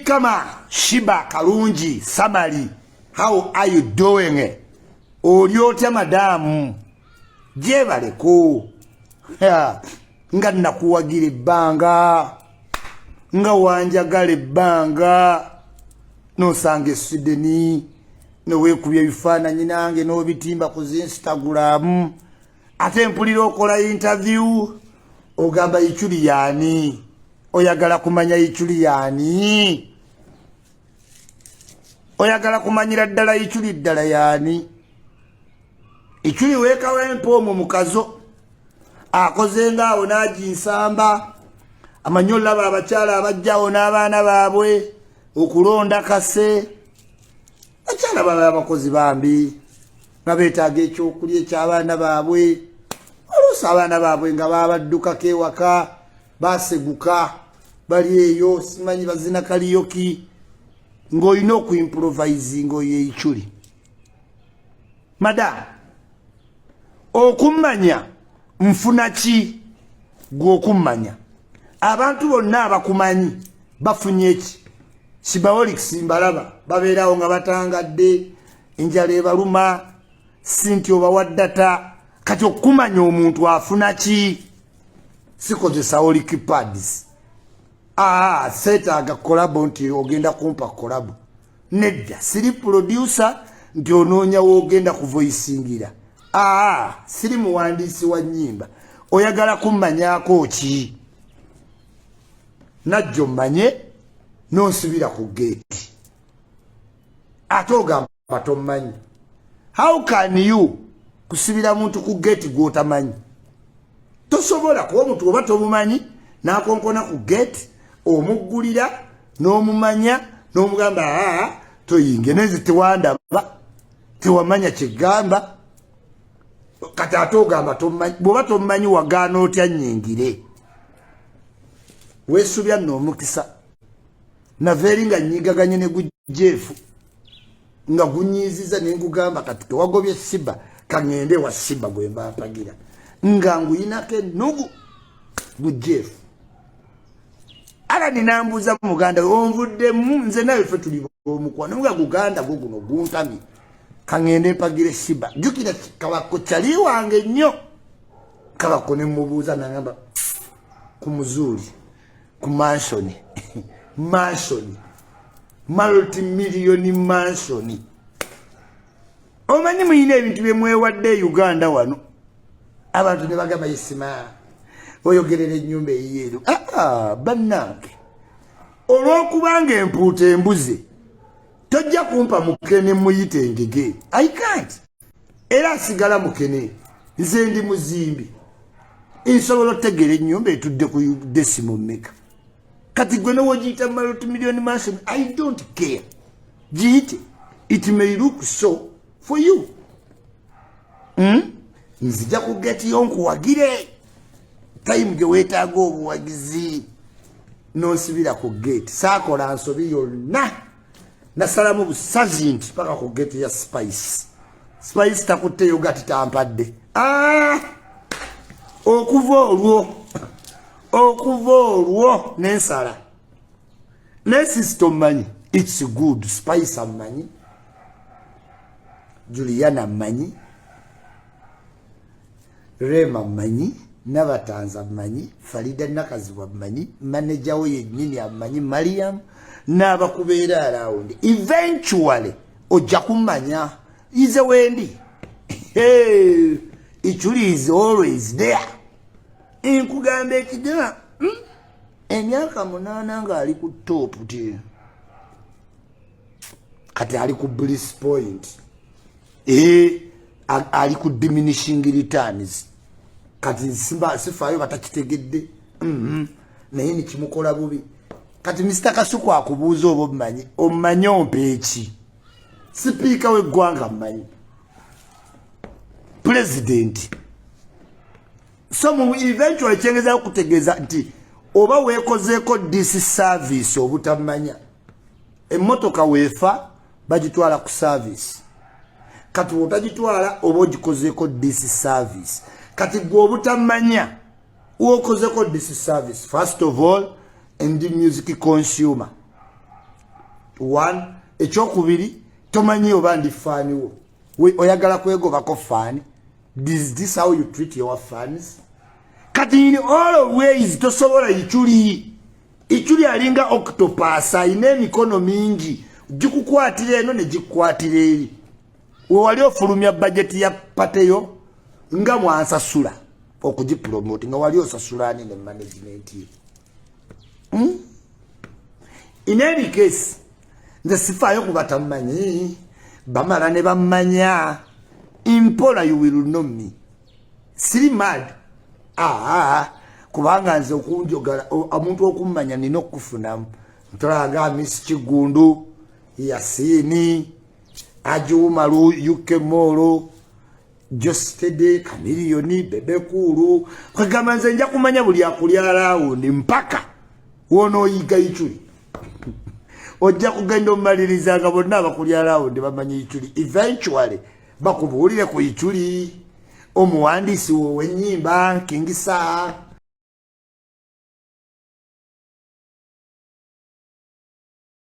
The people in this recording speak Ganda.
Kama Sheebah Kalungi Samali, how are you doing? Oli otya madaamu? Gyebaleko nga nakuwagira ebbanga, nga wanjagala ebbanga, nosanga eswideni neweekubya ebifaananyi nange n'obitimba ku zi Instagram. Ate mpulira okola interview, ogamba Ichuli yaani? Oyagala kumanya Ichuli yaani? Oyagala kumanyira ddala Ichuli ddala yaani? Ichuli weekawempa omwo mukazo akoze ngaawo n'aginsamba amanyi. Olaba abakyala abajjawo n'abaana baabwe okulonda kase, bakyala baba abakozi bambi nga beetaaga ekyokulya ekyabaana baabwe. Oluusi abaana baabwe nga babaddukako ewaka, baseguka, bali eyo simanyi bazina karaoke, ng'olina okuimprovisinga. Oyo Eichuli madam, okummanya nfuna ki? Gwe okummanya, abantu bonna abakumanyi bafunye ki? Sheebaholics mbalaba babeerawo nga batangadde, enjala ebaluma, si nti obawa data. Kati okumanya omuntu afuna ki? Sikozesa holic pads. Aa, seetaaga collabo nti ogenda kumpa collabo. Nedda, siri producer nti onoonya woogenda kuvoisingira. Aa, siri muwandiisi wa nnyimba. Oyagala kummanyako ki? Najjo mmanye nonsibira ku geeti, ate ogamba tommanyi. How can you kusibira muntu ku geeti gw'otamanyi? Tosobola kuba omuntu oba tomumanyi n'akonkona ku geeti, omuggulira n'omumanya n'omugamba, "Aa, toyinge neze." Tewandaba, tewamanya kyegamba. Kati ate ogamba tomumanyi. Bw'oba tomumanyi, wagaana otya nyingire? Weesubya nno omukisa. Nava eri nga nyigaganye ne gujeefu nga gunyiiziza, ne ngugamba, "Kati tewagobye Sheebah, kaŋŋende wa Sheebah gwe mba mpagira." Nga nguyinako ennugu gujeefu. Alani nambuuza, "Muganda we, onvuddemu? Nze nawe ffe tuli omukwano." Nga guganda gwo guno guntamye, kaŋŋende mpagire Sheebah. Jjukira Kabako kyali wange nnyo. Kabako ne mubuuza, nagamba ku muzuuli ku mansion, mansion, multimillion mansion. Omanyi muyina ebintu byemwewadde e Uganda wano, abantu ne bagamba, "Isima, oyogerera ennyumba eyiyeeru." Aa, bannange, olw'okubanga empuuta embuze, tojja kumpa mukene muyite engege. I can't. Era asigala mukene. Nze ndi muzimbi, nsobola otegeera ennyumba etudde ku decimal mmeka. Kati gwe nowogiyita multimillion mansion, I don't care, giyite. It may look so for you. Nzija ku getiyo nkuwagire time gye weetaaga obuwagizi, nonsibira ku gate. Saakola nsobi yonna, nasalamu busazi nti paka ku gate ya Spice. Spice takutteyo gati tampadde. Ah! Okuva olwo nensala nensisita. Omumanyi, it's good. Spice amumanyi, Juliana mmanyi, Rema mmanyi, Nabatanza mmanyi, Farida Nakazibwa mmanyi, manager we yennyini amanyi, Mariam n'abakubeera around. Eventually ojja kummanya ize wendi. Hey, Ichuli is always there. Nkugamba ekigera Emyaka 8 ng'ali ku top ti kati ali ku bliss point. Ali ku diminishing returns. Kati sifaayo batakitegedde. Naye nikimukola bubi. Kati Mr Kasuku akubuuza oba omumanyi. Omumanyi ompa eki? Sipiika w'eggwanga mmanyi, pulezidenti. So mu eventually kyengezaako kutegeeza nti oba weekozeeko disservice obutamanya. Emmotoka weefa bagitwala ku service. Kati wotagitwala oba ogikozeeko disservice. Kati gwe obutamanya wokozeko disservice. First of all, ndi music consumer. One, ekyokubiri, tomanyi oba ndi fan wo. Oyagala kwegobako fan? Is this how you treat your fans? Kati in all ways tosobola. Ichuli, Ichuli alinga octopus, ayina emikono mingi, gikukwatira eno ne gikukwatira eri. We wali ofulumya bajeti ya party yo nga mwansasula okugipromote, nga wali osasula ani ne management ye? In any case, nze sifaayo kuba tamumanyi, bamala ne bammanya mpola. You will know me. Siri mad. Aa, kubanga nze okunjogala, omuntu okummanya nina okukufunamu. Ntolaga Miss Kigundu, Yasini Ajumalu, UK Molo, Jostede Kamiliyoni, Bebekulu. Kwegamba nze nja kumanya buli akuli around mpaka wonooyiga Ichuli. Ojja kugenda omumaliriza nga bonna abakuli around bamanyi Ichuli. Eventually bakubuulire ku Ichuli, omuwandiisi we ow'ennyimba King Saha.